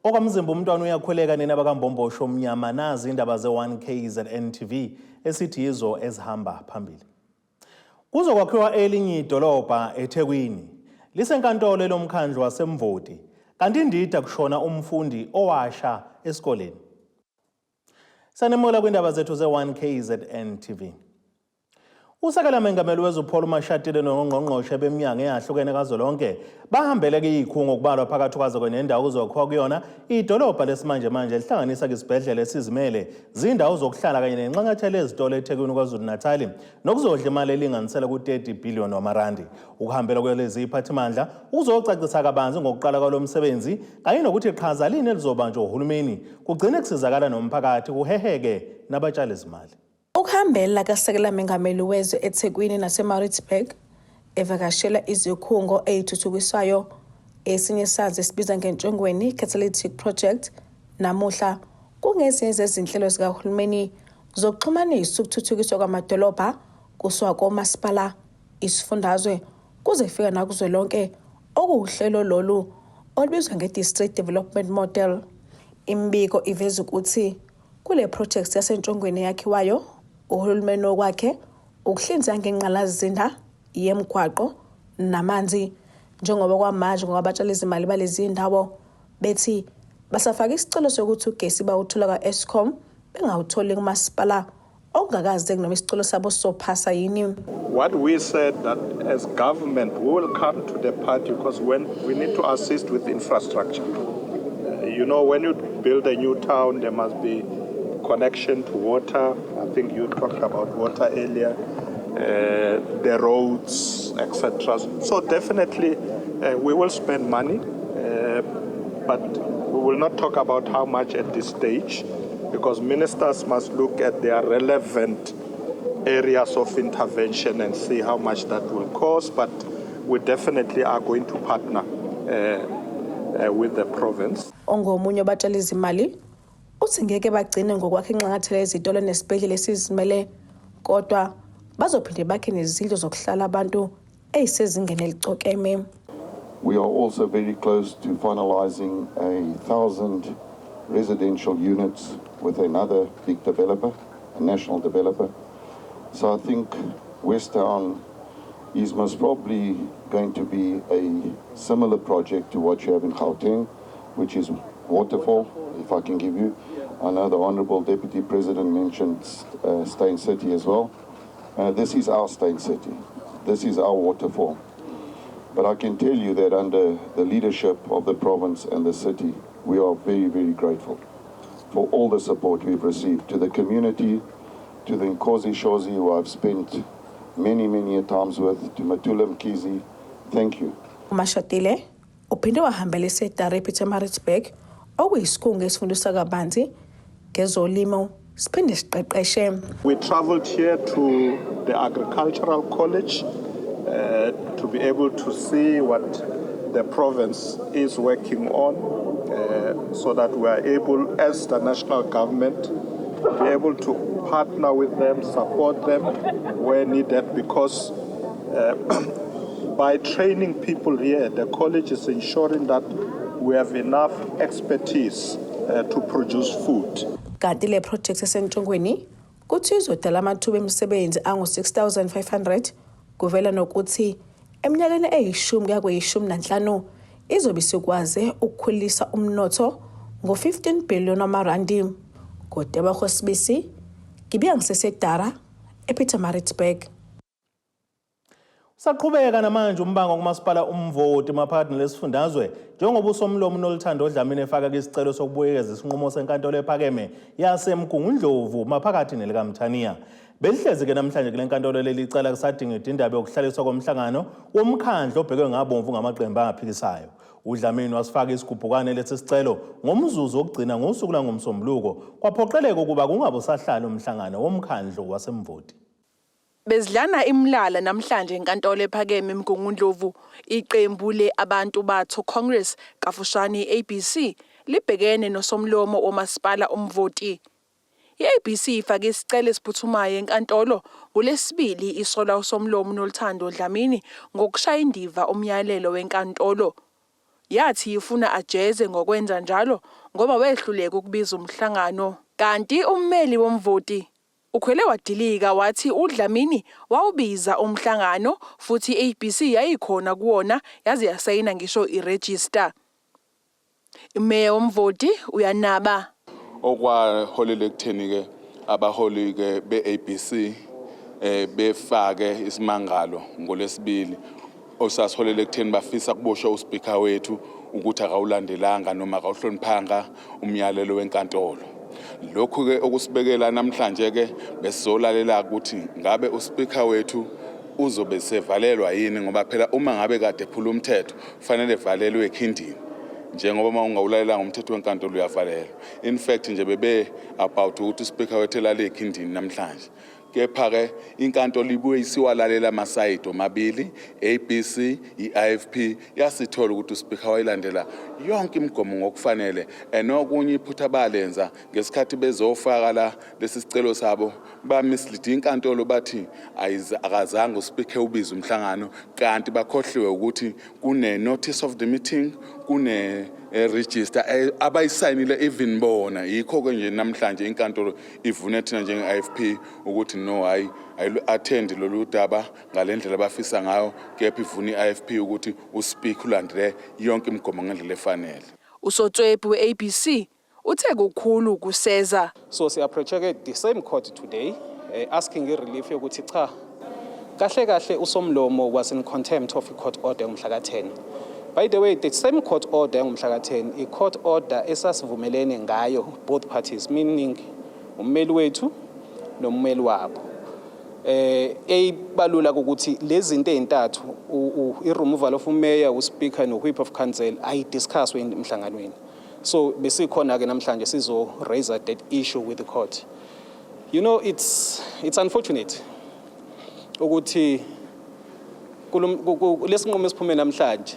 Okwamzimba umntwana uyakhuleka nina bakaMbombosho omnyama nazi indaba ze-1 KZN TV esithi yizo ezihamba phambili. Kuzokwakhiwa elinye idolobha eThekwini. Lisenkantolo elomkhandlu waseMvoti. Kanti indida kushona umfundi owasha esikoleni. Sanemula kwindaba zethu ze-1 KZN TV. Usekela mengameli wezwe uPaul Mashatile nongqongqoshe beminyango eyahlukene kazwelonke bahambele kiyikhungo kubalwa phakathi kwazo nendawo kuzokhiwa kuyona idolobha lesimanjemanje elihlanganisa isibhedlela esizimele zindawo zokuhlala kanye nenxanxathela ezitolo eThekwini KwaZulu-Natali nokuzodla imali elinganisela ku-30 billion wamarandi. Ukuhambela kwalezi iphathimandla ukuzocacisa kabanzi ngokuqala kwalo msebenzi kanye nokuthi qhaza lini elizobanjwa uhulumeni kugcine kusizakala nomphakathi kuheheke nabatshalizimali. Ukuhambela kaSekela Mengameli wezwe eThekwini naseMaritzburg evakashela izikhungo ey'thuthukiswayo esinye sazo esibizwa ngeNtshongweni Catalytic Project namuhla kungezinye zezinhlelo zikahulumeni zokuxhumanisa ukuthuthukiswa kwamadolobha kusuka komasipala, isifundazwe kuze kufika nakuzwelonke okuwuhlelo lolu olubizwa nge-District Development Model. Imibiko iveza ukuthi Kule phrojekthi yaseNtshongweni eyakhiwayo, uhulumeni okwakhe ukuhlinzeka ngengqalasizinda yemigwaqo namanzi njengoba kwamanje ngokwabatshalizimali balezi ndawo bethi basafaka isicelo sokuthi ugesi bawuthola kwa-Eskom bengawutholi kumasipala okungakaze noma isicelo sabo sizophasa yini. What we said that as government we will come to the party because when we need to assist with infrastructure. When you build a new town, there must be connection to water. I think you talked about water earlier, the roads, etc. So definitely we will spend money, but we will not talk about how much at this stage because ministers must look at their relevant areas of intervention and see how much that will cost. But we definitely are going to partner with the province. Ongomunye wabatshalizimali uthi ngeke bagcine ngokwakha inxanxathela yezitolo nesibhedlela esizimele kodwa bazophinde bakhe nezindlu zokuhlala abantu ey'sezingeni elicokeme. We are also very close to finalizing 1,000 residential units with another big developer, a national developer. So I think Westown is most probably going to be a similar project to what you have in Gauteng, which is Waterfall, if I can give you. I know the Honorable Deputy President mentioned Steyn City as well. This is our Steyn City. This is our Waterfall. But I can tell you that under the leadership of the province and the city, we are very, very grateful for all the support we've received to the community, to the Nkosi Shozi, who I've spent many, many a times with, to Matula Mkhize. Thank you. UMashatile uphinde wahambela iSEDARA ePietermaritzburg okuyisikhungo esifundisa kabanzi ngezolimo siphinde siqeqeshe. We traveled here to the Agricultural College to be able to see what the province is working on so that we are able, as the national government, to be able to partner with them, support them where needed, because by training people here, the college is ensuring that we have enough expertise to produce food. Kanti le project eseNtshongweni kuthi izodala amathuba emisebenzi angu-6500 kuvela nokuthi eminyakeni eyishumi kuya kweyishumi nanhlanu izobe isikwaze ukukhulisa umnotho ngo-15 billion wamarandi. Kodwa Sibisi ngibuya ngiseSEDARA ePietermaritzburg. Usaqhubeka namanje umbango kumasipala uMvoti maphakathi nelesifundazwe njengoba usomlomo uNoluthando Dlamini efaka isicelo sokubuyekeza isinqumo senkantolo ephakeme yaseMgungundlovu maphakathi nelikaMthaniya. Belihlezi ke namhlanje kule nkantolo leli cala kusadingida indaba yokuhlaliswa komhlangano womkhandlu obhekwe ngabomvu ngamaqembu angaphikisayo. UDlamini wasifaka isigubhukane lesi sicelo ngomzuzu wokugcina ngosuku lwangoMsombuluko kwaphoqeleka ukuba kungabe usahlala umhlangano womkhandlu waseMvoti. Bezidlana imlala namhlanje enkantolo ephakeme eMgungundlovu. Iqembu le-Abantu Batho Congress, kafushane i-ABC, libhekene nosomlomo womasipala uMvoti. I-ABC ifake isicelo esiphuthumayo enkantolo ngoLwesibili isola usomlomo uNoluthando Dlamini ngokushaya indiva umyalelo wenkantolo. Yathi ifuna ajeze ngokwenza njalo ngoba wehluleka ukubiza umhlangano. Kanti ummeli womvoti ukhwele wadilika wathi uDlamini wawubiza umhlangano futhi i-ABC yayikhona kuwona yaze yasayina ngisho irejista. Imeya womvoti uyanaba. Okwaholela ekutheni-ke abaholi-ke be-ABC befake isimangalo ngolwesibili osasiholela ekutheni bafisa kuboshwe uspika wethu ukuthi akawulandelanga noma akawuhloniphanga umyalelo wenkantolo. Lokhu-ke okusibekela namhlanje-ke besizolalela ukuthi ngabe uspika wethu uzobe sevalelwa yini, ngoba phela uma ngabe kade ephula umthetho kufanele evalelwe ekhindini, njengoba uma ungawulalelanga umthetho wenkantolo uyavalelwa. In fact nje bebe about ukuthi uspika wethu elale ekhindini namhlanje, kepha-ke inkantolo ibuye isiwalalela amasayidi omabili, ABC, i-IFP, yasithola ukuthi uspika wayilandela yonke imigomo ngokufanele. And okunye iphutha balenza ngesikhathi bezofaka la lesi sicelo sabo, ba-mislead inkantolo, bathi akazange uspika ubize umhlangano, kanti bakhohliwe ukuthi kune-notice of the meeting, kune register abayisayinile even bona. Yikho-ke nje namhlanje inkantolo ivune thina njenge-IFP ukuthi no, hayi, ayilu-attend lolu daba ngale ndlela abafisa ngayo, kepha ivune i-IFP ukuthi uspika ulandele yonke imigomo ngendlela efanele. Usotswebhu we-ABC uthe kukhulu kuseza. So si-approach-ke the same court today asking i-relief yokuthi cha, kahle kahle usomlomo was in contempt of i-court order ngomhla ka-10. By the way, the same court order ngomhla ka-10, i-court order esasivumelene ngayo both parties, meaning ummeli wethu nommeli wabo. Eyibalula ukuthi lezi zinto ezintathu, i-removal of umayor, uspeaker no-whip of council, ayidiscusswe emhlanganweni. So besikhona ke namhlanje sizo raise that issue with the court. It's unfortunate ukuthi lesinqumo esiphume namhlanje,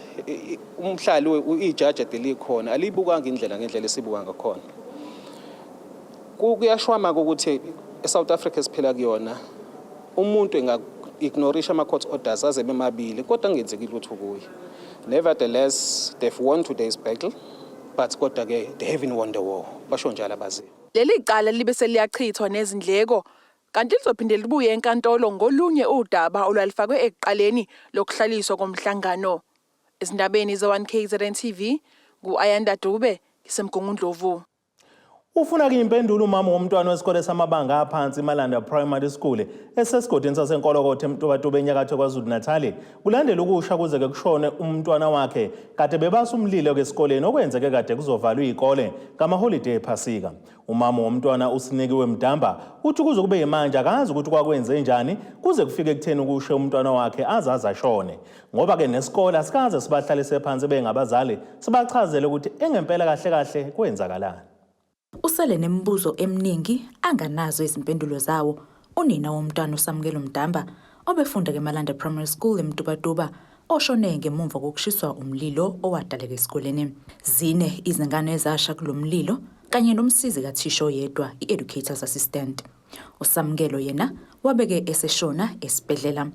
umhlali ijaji ade likhona aliyibukanga indlela ngendlela esibuka ngakhona. Kuyashwama ukuthi eSouth Africa esiphila kuyona umuntu enga-ignorisha ama-court orders aze bemabili kodwa kungenzeki lutho kuye. Nevertheless, they've won today's battle, but kodwa-ke they haven't won the war, basho njalo abaziyo. Leli cala libe seliyachithwa nezindleko kanti lizophinde libuye enkantolo ngolunye udaba olwalifakwe ekuqaleni lokuhlaliswa komhlangano. Ezindabeni ze-1 KZN TV, ngu-Ayanda Dube, ngiseMgungundlovu. Ufuna ke impendulo umama womntwana wesikole samabanga aphansi iMalanda Primary School esesigodini saseNkolokotho eMtubatuba enyakatho KwaZulu-Natal, kulandela ukusha kuze ke kushone umntwana wakhe kade bebasa umlilo ke esikoleni, okwenzeke kade kuzovalwa izikole ngamaholide ePhasika. Umama womntwana uSinikiwe Mdamba uthi kuze kube yimanje akazi ukuthi kwakwenze njani kuze kufike ekutheni ukushe umntwana wakhe aze ashone, ngoba ke nesikole asikaze sibahlalise phansi bengabazali sibachazele ukuthi engempela kahle kahle kwenzakalani. Usele nemibuzo eminingi anganazo izimpendulo zawo unina womntwana uSamukelo Mdamba obefunda eMalanda Primary School eMtubatuba, oshone ngemuva kokushiswa umlilo owadaleka esikoleni. Zine izingane ezasha kulo mlilo kanye nomsizi kathisha oyedwa, i-educator's assistant. USamukelo yena wabeke eseshona esibhedlela.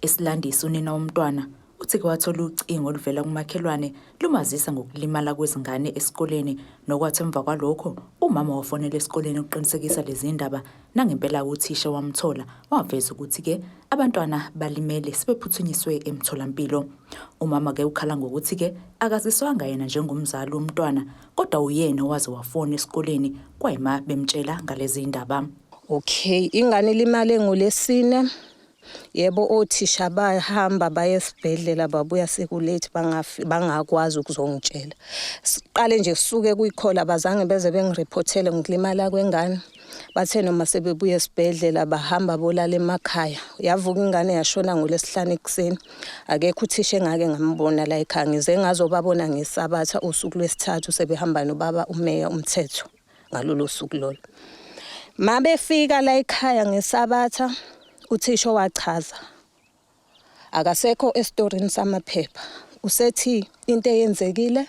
Esilandisa unina womntwana uthi ke wathola ucingo oluvela kumakhelwane lumazisa ngokulimala kwezingane esikoleni, nokwathi emva kwalokho umama wafonela esikoleni ukuqinisekisa lezi ndaba. Nangempela uthisha wamthola waveza ukuthi-ke abantwana balimele, sebephuthunyiswe emtholampilo. Umama-ke ukhala ngokuthi-ke akaziswanga yena njengomzali womntwana, kodwa uyena owaze wafona esikoleni kwayima bemtshela ngalezi ndaba. Okay, ingane ilimale ngolesine. Yebo, othisha bahamba baye esibhedlela, babuya seku-late, bangakwazi ukuzongitshela. Siqale nje kusuke kuyikhola, abazange beze bengiriphothele ngokulimala kwengane. Bathe noma sebebuya esibhedlela bahamba bolala emakhaya. Yavuka ingane yashona ngolesihlanu ekuseni. Akekho uthisha engake ngambona la ekhaya. Ngize ngazobabona ngeSabatha usuku lwesithathu sebehamba nobaba umeya umthetho ngalolo suku lolo. Mabefika la ekhaya ngeSabatha, uthisha wachaza akasekho esitorini samaphepha, usethi into eyenzekile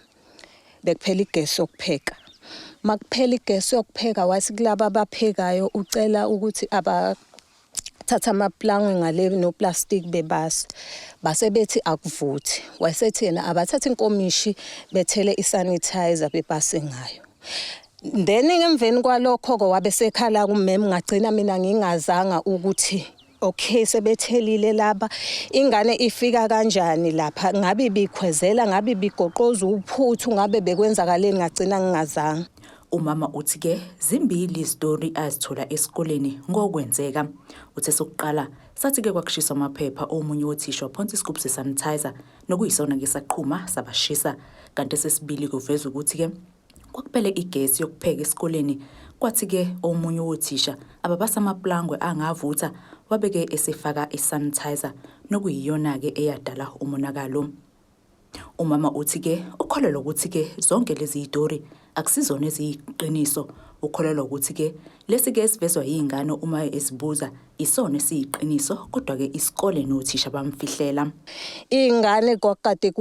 bekuphela igesi yokupheka. Makuphela igesi yokupheka, wathi kulaba abaphekayo ucela ukuthi abathatha amaplangwe ngale noplastic bebasa. Base bethi akuvuthi. Wayesethi yena abathathe inkomishi bethele isanitizer bebase ngayo. Then ngemveni kwalokho-ke wabe sekhala kumem ngagcina mina ngingazanga ukuthi okay sebethelile laba ingane ifika kanjani lapha ngabe ibikhwezela ngabe ibigoqoza uphuthu ngabe bekwenzakaleni ngagcina ngingazanga. Umama uthi ke zimbili izitori azithola esikoleni ngokwenzeka. Uthe sokuqala sathi ke kwakushiswa amaphepha omunye wothisha waphonsa isigubhu sesanitizer nokuyisona ke saqhuma sabashisa. Kanti esesibili kuveza ukuthi ke kwakuphele igesi yokupheka esikoleni kwathi ke omunye wothisha ababasa amaplangwe angavutha wabeke esefaka isanitizer nokuyiyona ke eyadala umonakalo. Umama uthi ke ukholelwa ukuthi ke zonke lezi yitori akusizona eziyiqiniso. Ukholelwa ukuthi ke lesi ke esivezwa yingane uma esibuza isona esiyiqiniso kodwa ke isikole nothisha bamfihlela. Ingane kwakade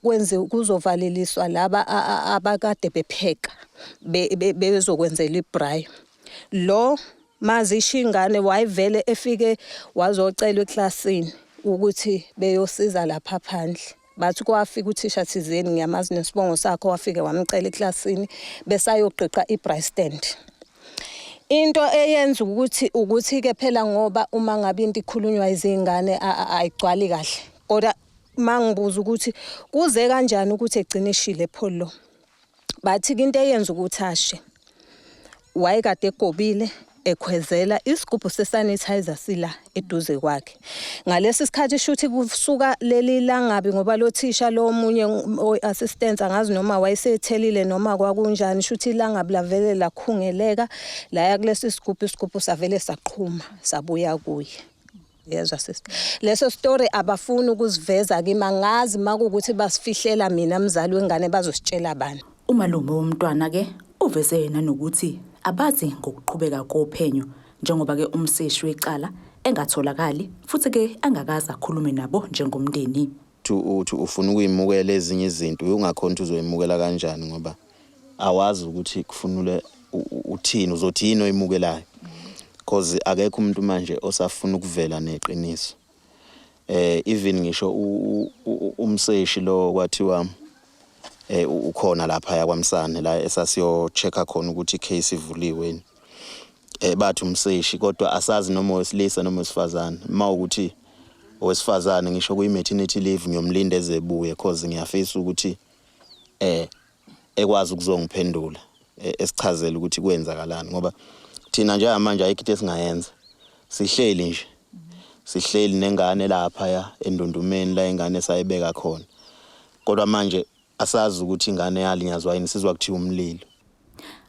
kwenziwa kuzovaleliswa laba abakade bepheka bezokwenzela ibraai. Lo mazisho ingane wayevele efike wazocelwa eklasini ukuthi beyosiza lapha phandle. Bathi kwafika uthisha thizeni ngiyamazi nesibongo sakho wafike wamcela eklasini besayogqiqa i-braai stand. Into eyenza ukuthi ukuthi ke phela ngoba uma ngabe into ikhulunywa izingane ayigcwali kahle. Kodwa mangibuza ukuthi kuze kanjani ukuthi egcine eshile pho lo. Bathi into eyenza ukuthi ashe wayekade egobile ekhwezela isigubhu sesanitizer sila eduze kwakhe. Ngalesi sikhathi shuthi kusuka leli langabi ngoba lo thisha lo munye oyi-assistant angazi noma wayesethelile noma kwakunjani shuthi ilangabi lavele lakhungeleka laya kulesi sigubhu isigubhu savele saqhuma sabuya kuye. Yezwa sisi. Leso story abafuni ukuziveza kimi angazi makuwukuthi basifihlela mina mzali wengane bazositshela bani. Umalume womntwana ke uveze yena nokuthi abazi ngokuqhubeka kophenyo njengoba ke umseshi wecala engatholakali futhi ke angakaze akhulume nabo njengomndeni. Uthi ufuna ukuyimukela ezinye izinto ungakhona ukuthi uzoyimukela kanjani ngoba awazi ukuthi kufunule uthini uzothi yini oyimukelayo because akekho umuntu manje osafuna ukuvela neqiniso. Even ngisho umseshi lo kwathiwa ukhona lapha yakwaMsane la esasiyo checka khona ukuthi case ivuliwe yini. Bathi umseshi kodwa asazi noma owesilisa noma owesifazane. Uma ukuthi owesifazane ngisho kuyi maternity leave ngiyomlinda ezebuye cause ngiyafisa ukuthi ekwazi ukuzongiphendula esichazela ukuthi kwenzakalani ngoba thina njengamanje ayikho into esingayenza. Sihleli nje. Sihleli nengane lapha ya endundumeni la ingane sayibeka khona. Kodwa manje asazi ukuthi ingane yalinyazwa yini sizwa kuthiwa umlilo.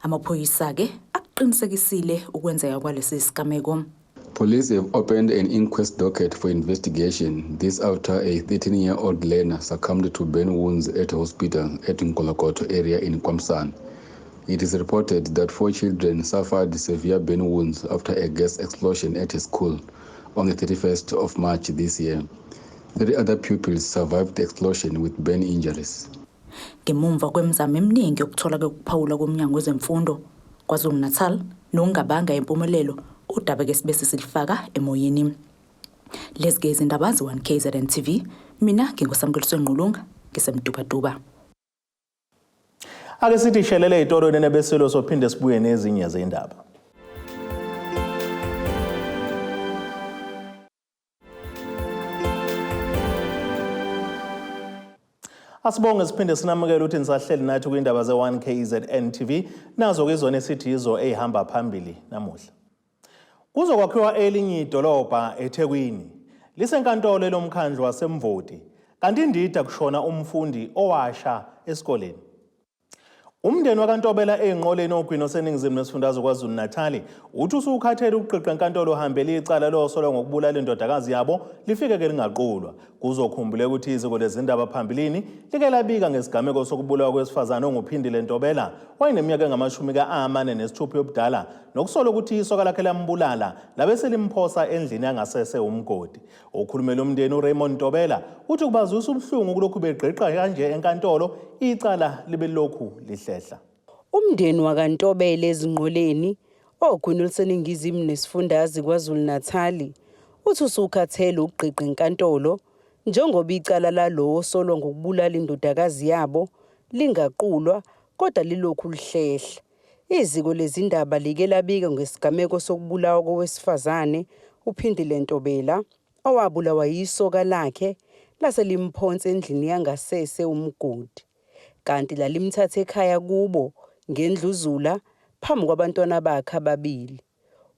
Amaphoyisa ke akuqinisekisile ukwenzeka kwalesi sigameko. Police have opened an inquest docket for investigation this after a 13-year-old learner succumbed to burn wounds at a hospital at Nkolokoto area in KwaMsane. It is reported that 4 children suffered severe burn wounds after a gas explosion at a school on the 31st of March this year. 3 other pupils survived the explosion with burn injuries. Ngemumva kwemizamo eminingi yokuthola ukuphawula komnyango wezemfundo KwaZulu-Natal nokungabanga impumelelo udaba ke sibe silifaka emoyeni. Lezi ke izindaba ze-1 KZN TV, mina nginguSamkeliswe Ngqulunga ngiseMtubatuba. Ake sithi shelele ey'tolweni nebesilo sophinde sibuye nezinye zendaba. Asibonge siphinde sinamukele ukuthi nisahleli nathi kwindaba ze-1 KZN TV nazo ke izona esithi yizo ey'hamba phambili namuhla. Kuzokwakhiwa elinye idolobha eThekwini lisenkantolo elomkhandlu waseMvoti kanti indida kushona umfundi owasha esikoleni. Umndeni wakaNtobela ey'nqoleni ogwini oseningizimu nesifundazwe KwaZulu-Natali uthi usukhathele ukuqiqa enkantolo uhambele icala losolwa ngokubulala indodakazi yabo lifike ke lingaqulwa. Kuzokhumbuleka ukuthi iziko lezindaba phambilini like labika ngesigameko sokubulawa kwesifazane onguPhindile Ntobela wayeneminyaka engamashumi ka-46 yobudala nokusola ukuthi isoka lakhe lambulala labe selimphosa endlini yangasese umgodi. Okhulumela umndeni uRaymond Ntobela uthi kubazwisa ubuhlungu kulokhu begqiqa kanje enkantolo icala libe lokhu lihlehla. Umndeni wakaNtobela ezinqoleni ogwini oluseningizimu nesifundazwe KwaZulu-Natali uthi usukhathele ukugqiqa enkantolo njengoba icala lalowo osolwa ngokubulala indodakazi yabo lingaqulwa kodwa lilokhu lihlehla. Iziko lezindaba like labika ngesigameko sokubulawa kowesifazane uPhindile Ntobela owabulawa yisoka lakhe lase limphonsa endlini yangasese umgodi. Kanti lalimthatha ekhaya kubo ngendluzula phambi kwabantwana bakhe ababili.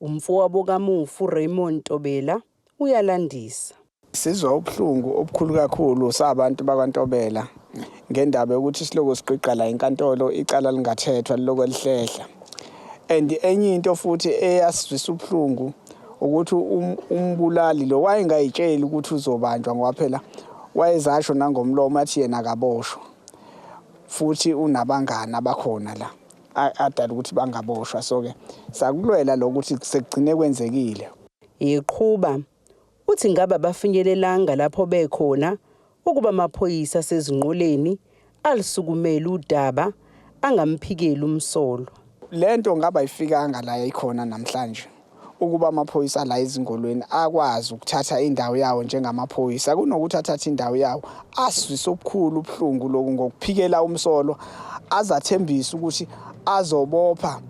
Umfowabo kamufi uRaymond Ntobela uyalandisa. Sizwa ubuhlungu obukhulu kakhulu sabantu bakwaNtobela ngendaba yokuthi siloko sigqigqa la enkantolo icala lingathethwa liloko lihlehla. And enye into futhi eyasizwisa ubuhlungu ukuthi umbulali lo wayengayitsheli ukuthi uzobanjwa ngoba phela wayezasho nangomlomo athi yena akaboshwa futhi unabangani abakhona la adala ukuthi bangaboshwa. So-ke sakulwela lokuthi sekugcine kwenzekile. Iqhuba uthi ngabe abafinyelelanga lapho bekhona ukuba amaphoyisa aseZingqoleni alisukumele udaba angamphikeli umsolwa. Lento ngabe ayifikanga la yayikhona namhlanje ukuba amaphoyisa la ezingolweni akwazi ukuthatha indawo yawo njengamaphoyisa kunokuthi athathe indawo yawo asizwise obukhulu ubuhlungu loku ngokuphikela umsolwa azathembisa ukuthi azobopha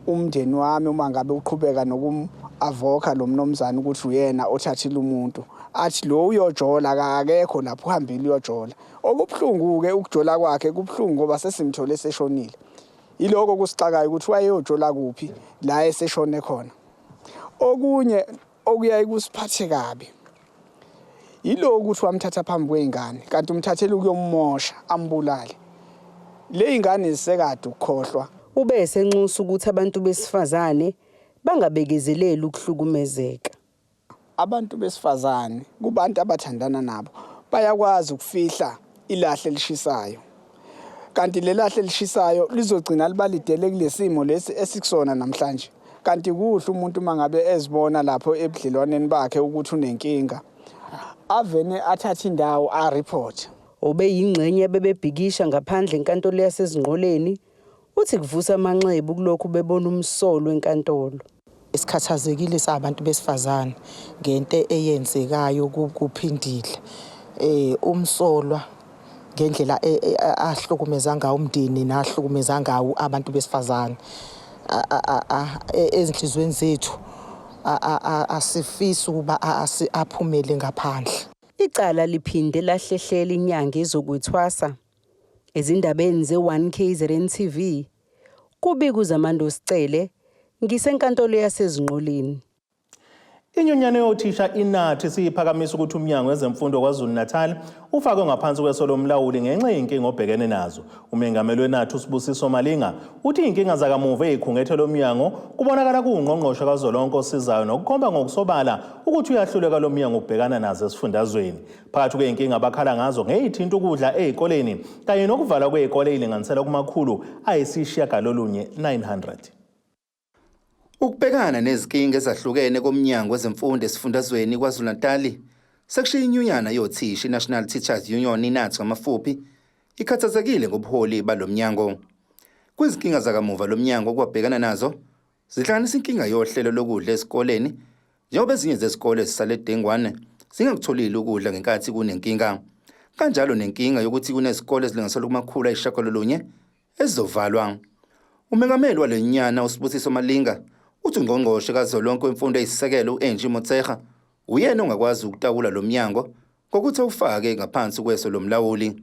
umndeni wami uma ngabe uqhubeka nokum-avoka lo mnumzane ukuthi uyena othathile umuntu athi lo uyojola akekho lapho uhambile uyojola. Okubuhlungu-ke ukujola kwakhe kubuhlungu ngoba sesimthole eseshonile. Yiloko kusixakayo ukuthi wayeyojola kuphi la eseshone khona. Okunye okuyaye kusiphathe kabi yiloko ukuthi wamthatha phambi kwey'ngane kanti umthathela ukuyomosha ambulale. Le y'ngane zisekade ukukhohlwa. Ube esenxusa ukuthi abantu besifazane bangabekezeleli ukuhlukumezeka. Abantu besifazane kubantu abathandana nabo bayakwazi ukufihla ilahle elishisayo. Kanti le lahle elishisayo lizogcina libalidele kulesimo lesi esikusona namhlanje. Kanti kuhle umuntu uma ngabe ezibona lapho ebudlelwaneni bakhe ukuthi unenkinga avene athathe indawo a-report. Obeyingxenye bebebhikisha ngaphandle enkantolo yaseZingqoleni uthi kuvusa amanxeba ukulokhu bebona umsolwa enkantolo. Sikhathazekile sabantu besifazane ngento eyenzekayo kuPhindile. Umsolwa ngendlela ahlukumeza ngawo umndeni nahlukumeza ngawo abantu besifazane. Ezinhliziyweni zethu asifisi ukuba aphumele ngaphandle. Icala liphinde lahlehlela inyanga ezokwethwasa. Ezindabeni ze-1 KZN TV, kubika uZamando Sicele ngisenkantolo yaseZingqoleni. Inyunyana yothisha iNathi siyiphakamisa ukuthi umnyango wezemfundo KwaZulu-Natal ufakwe ngaphansi kweso lomlawuli ngenxa yey'nkinga obhekene nazo. Umengameli weNathi uSibusiso Malinga uthi iy'nkinga zakamuva ey'khungethe lo mnyango kubonakala kuwungqongqoshe kazwelonke osizayo nokukhomba ngokusobala ukuthi uyahluleka lo mnyango ukubhekana nazo esifundazweni. Phakathi kwey'nkinga abakhala ngazo ngey'thinta ukudla ey'koleni kanye nokuvalwa kwey'kole ey'linganiselwa kumakhulu ayisishiyagalolunye 900. Ukubhekana nezinkinga ezahlukene komnyango wezemfundo esifundazweni KwaZulu-Natali sekushiya inyunyana yothisha iNational Teachers Union iNATS ngamafuphi ikhathazekile ngobuholi balo mnyango. Kwizinkinga zakamuva lo mnyango okwabhekana nazo zihlanganisa inkinga yohlelo lokudla ezikoleni njengoba ezinye zezikole zisale dengwane zingakutholile ukudla ngenkathi kunenkinga. Kanjalo nenkinga yokuthi kunezikole ezilinganiselwa kumakhulu ayisishiyagalolunye ezizovalwa. Umengameli wale nyunyana uSibusiso Malinga uthi ungqongqoshe kazwelonke wemfundo eyisisekelo u-Angie Motshekga uyena ongakwazi ukutakula lo mnyango ngokuthi awufake ngaphansi kweso lomlawuli.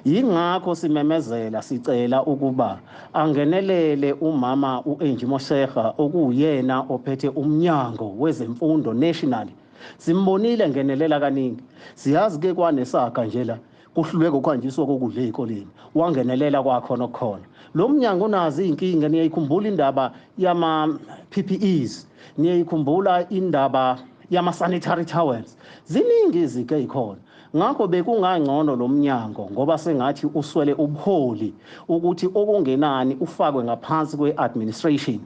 Yingakho simemezela sicela ukuba angenelele umama u-Angie Motshekga okuwuyena ophethe umnyango wezemfundo nationally. Simbonile ngenelela kaningi. Siyazi ke kwanesaga nje la kuhluleka ukuhanjiswa kokudla ey'koleni wangenelela kwakhona okukhona. Lo mnyango unazo iy'nkinga, niyayikhumbula indaba yama-PPEs, niyayikhumbula indaba yama-sanitary towels. Ziningi iziga ey'khona. Ngakho bekungangcono lo mnyango ngoba sengathi uswele ubuholi ukuthi okungenani ufakwe ngaphansi kwe-administration.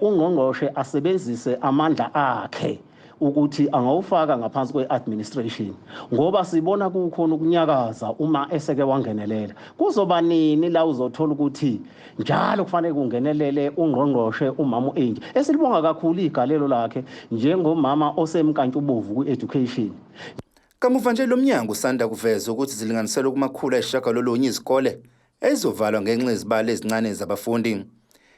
Ungqongqoshe asebenzise amandla akhe ukuthi angawufaka ngaphansi kwe-administration ngoba sibona kukhona ukunyakaza uma eseke wangenelela. Kuzoba nini la uzothola ukuthi njalo kufanele kungenelele ungqongqoshe umama u-Angie esilibonga kakhulu igalelo lakhe njengomama osemkantshubovu kwi-education. Kamuva nje lo mnyango usanda kuveza ukuthi zilinganiselwe kumakhulu ayisishiyagalolunye izikole ezizovalwa ngenxa yezibalo ezincane zabafundi.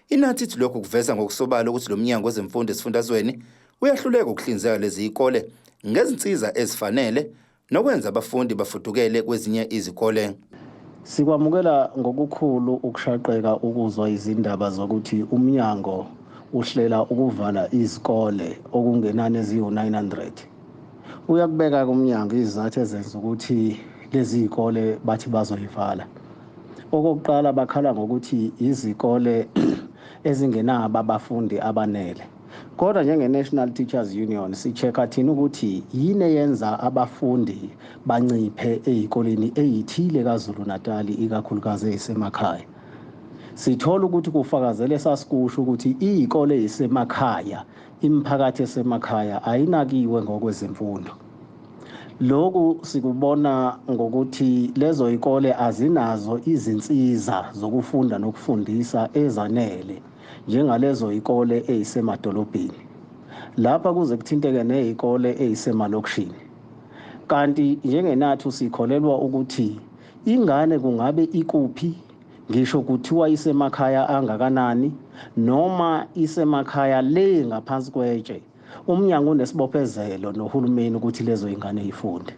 INathi ithi lokhu kuveza ngokusobala ukuthi lo mnyango wezemfundo esifundazweni uyahluleka ukuhlinzeka lezi zikole ngezinsiza ezifanele nokwenza abafundi bafudukele kwezinye izikole. Sikwamukela ngokukhulu ukushaqeka ukuzwa izindaba zokuthi umnyango uhlela ukuvala izikole okungenani eziwu-900. Uyakubeka-ke umnyango izizathu ezenza ukuthi lezi zikole bathi bazoyivala. Okokuqala bakhala ngokuthi izikole ezingenabo abafundi abanele. Kodwa njenge-National Teachers Union si-check-a thina ukuthi yini eyenza abafundi banciphe ey'koleni ey'thile KwaZulu Natal ikakhulukazi ey'semakhaya. Sithola ukuthi kufakazele sasikusho ukuthi iy'kole ey'semakhaya, imiphakathi esemakhaya ayinakiwe ngokwezemfundo. Lokhu sikubona ngokuthi lezo y'kole azinazo izinsiza zokufunda nokufundisa ezanele njengalezo y'kole ey'semadolobheni. Lapha kuze kuthinteke ney'kole ey'semalokishini. Kanti njengeNathu sikholelwa ukuthi ingane kungabe ikuphi ngisho kuthiwa isemakhaya angakanani noma isemakhaya le ngaphansi kwetshe, umnyango unesibophezelo nohulumeni ukuthi lezo ingane ifunde.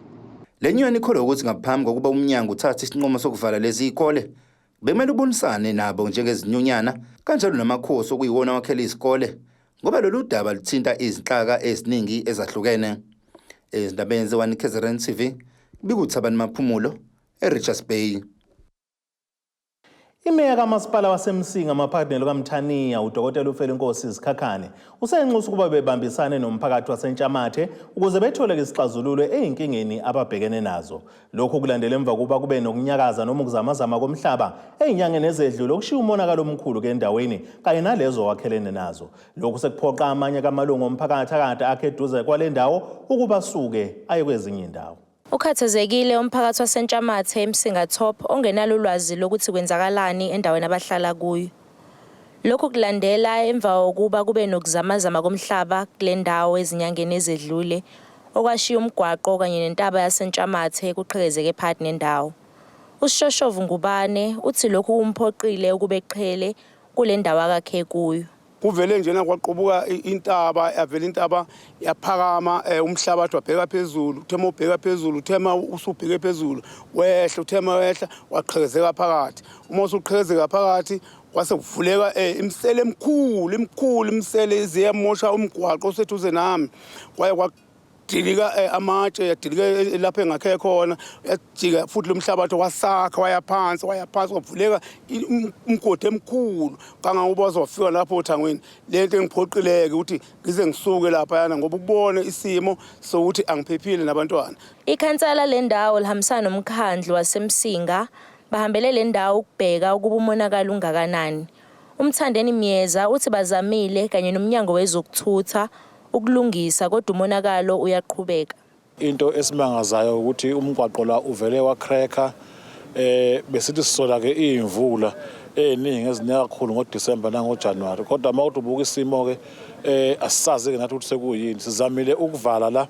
Le nyunyana ikholwa ukuthi ngaphambi kokuba umnyango uthathe isinqumo sokuvala lezi zikole, bekumele ubonisane nabo njengezinyunyana kanjalo namakhosi okuyiwona wakhele izikole ngoba lolu daba luthinta izinhlaka eziningi ezahlukene. Ezindabeni ze-1 KZN TV, bikuthabani Maphumulo, eRichards Bay. Imeya kamasipala waseMsinga maphakathi kaMthaniya uDokotela uFelinkosi Sikhakhane usenxusa ukuba bebambisane nomphakathi waseNtshamathe ukuze bethole isixazululo ey'nkingeni ababhekene nazo. Lokhu kulandela emva kokuba kube nokunyakaza noma ukuzamazama komhlaba ey'nyangeni ezedlule okushiya umonakalo omkhulu ke endaweni kanye nalezo wakhelene nazo. Lokhu sekuphoqa amanye kamalungu omphakathi akade akhe eduze kwale ndawo ukuba asuke aye kwezinye iy'ndawo. Ukhathazekile umphakathi waseNtshamathe eMsinga Top ongenalo ulwazi lokuthi kwenzakalani endaweni abahlala kuyo. Lokhu kulandela emva kokuba kube nokuzamazama komhlaba kule ndawo ezinyangeni ezedlule okwashiya umgwaqo kanye nentaba yaseNtshamathe kuqhekezeke phakathi nendawo. USishoshovu Ngubane uthi lokhu kumphoqile ukuba eqhele kule ndawo akakhe kuyo. Kuvele njena kwaqubuka intaba, yavela intaba yaphakama, umhlabathi wabheka phezulu, uthe uma ubheka phezulu, uthe uma usubheke phezulu wehla, uthe uma wehla waqhekezeka phakathi. Uma usuqhekezeka phakathi kwase kuvuleka imisele emikhulu, imikhulu imisele ize yamosha umgwaqo oseduze nami. Kwaye kwadilika amatshe, yadilika lapho engakhe khona, yajika futhi lo mhlabathi wasakha waya phansi, waya phansi kwavuleka umgodi emkhulu kangangokuba waze wafika lapho othangweni. Le nto engiphoqileke ukuthi ngize ngisuke laphayana ngoba ukubona isimo sokuthi angiphephile nabantwana. Ikhansela lendawo lihambisana nomkhandlu waseMsinga bahambele le ndawo ukubheka ukuba umonakalo ungakanani. UMthandeni Myeza uthi bazamile kanye nomnyango wezokuthutha ukulungisa kodwa umonakalo uyaqhubeka. Into esimangazayo ukuthi umgwaqo la uvele wa-crack-a, besithi sisola ke iy'mvula ey'ningi eziningi kakhulu ngoDisemba nangoJanuwari, kodwa uma uthi ubuka isimo-ke asisazi-ke nathi ukuthi sekuyini. Sizamile ukuvala la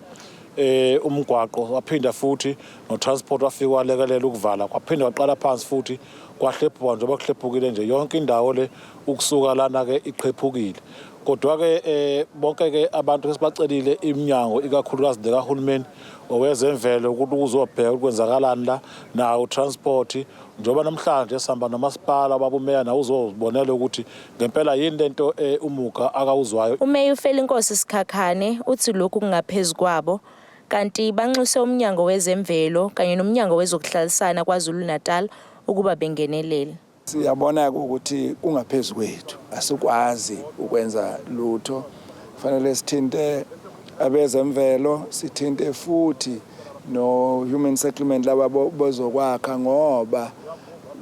umgwaqo, waphinda futhi no-transport wafika walekelela ukuvala, kwaphinda waqala phansi futhi kwahlephuka njengoba kuhlephukile nje yonke indawo le ukusuka lana-ke iqhephukile. Kodwa-ke bonke-ke abantu sesibacelile iminyango ikakhulukazi nekahulumeni owezemvelo ukuthi uzobheka ukuthi kwenzakalani la, nawo transport, njengoba namhlanje sihamba nomasipala ubaba umeya nawe uzobonela ukuthi ngempela yini lento umuga akawuzwayo. Umeya uFelinkosi Sikhakhane uthi lokhu kungaphezu kwabo kanti banxuse umnyango wezemvelo kanye nomnyango wezokuhlalisana KwaZulu-Natal ukuba bengenelele. Siyabona ukuthi kungaphezu kwethu, asikwazi ukwenza lutho. Kufanele sithinte abezemvelo, sithinte futhi no human settlement laba bozokwakha, ngoba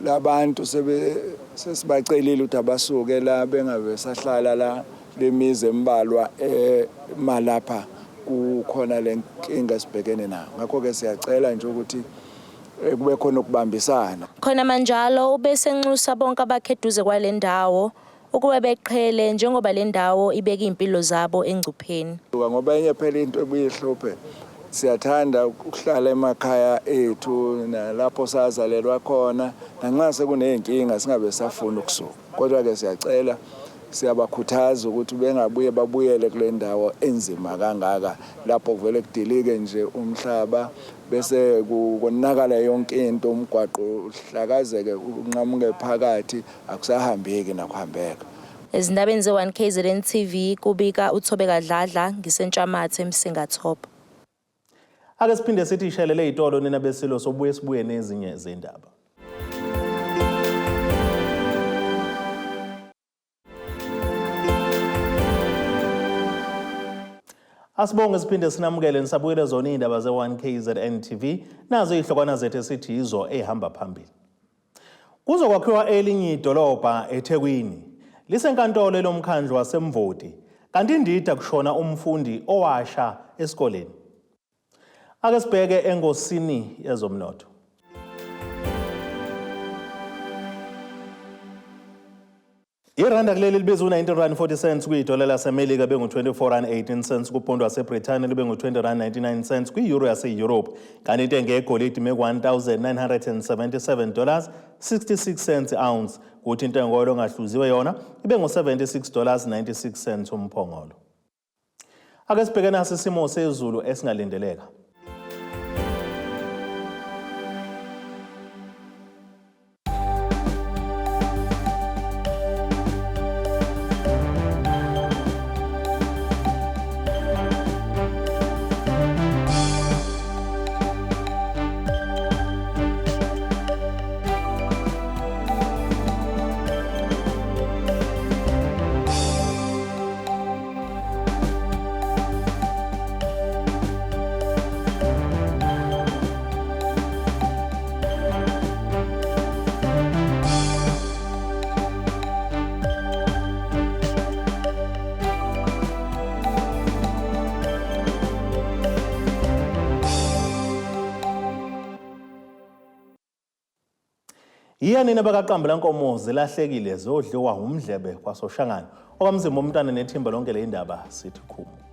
labantu sesibacelile ukuthi abasuke la bengabe sahlala la lemizi embalwa emalapha kukhona le nkinga esibhekene nayo. Ngakho-ke siyacela nje ukuthi kube khona ukubambisana. Khona manjalo ubesenxusa bonke abakhe eduze kwale ndawo ukuba beqhele njengoba le ndawo ibeka iy'mpilo zabo engcupheni. Ngoba enye phela into ebuye ihluphe Siyathanda ukuhlala emakhaya ethu nalapho sazalelwa khona nanxa sekuney'nkinga singabe safuna ukusuka. Kodwa-ke siyacela siyabakhuthaza ukuthi bengabuye babuyele kule ndawo enzima kangaka lapho kuvele kudilike nje umhlaba bese konakala yonke into umgwaqo uhlakazeke unqamuke phakathi akusahambeki nakuhambeka. Ezindabeni ze-1 KZN TV kubika uThobeka Dladla ngiseNtshamathe eMsinga Top. Ake siphinde sithi ishelele itolo nina besilo sobuye sibuye nezinye zendaba. Asibonge siphinde sinamukele nisabukele zona iy'ndaba ze-1 KZN TV nazo iy'hlokwana zethu esithi yizo ey'hamba phambili. Kuzokwakhiwa elinye idolobha eThekwini lisenkantolo elomkhandlu waseMvoti kanti indida kushona umfundi owasha esikoleni. Ake sibheke engosini yezomnotho. Iranda kuleli libiza u-19 rand 40 cents kwidola laseMelika bengu-24 rand 18 cents kupondo waseBrithani libe ngu-20 rand 99 cents kwi-euro yase-Europe kanti intengo yegolide ime ku-1977 dollars 66 cents ounce kuthi intengo yolo ongahluziwe yona ibe ngu-76 dollars 96 cents umphongolo. Ake sibheke nasi isimo sezulu esingalindeleka. Yiya nina bakaqambula nkomo zilahlekile zodliwa ngumdlebe kwaSoshangane. Okamzimba umntwana nethimba lonke le indaba sithi khumu.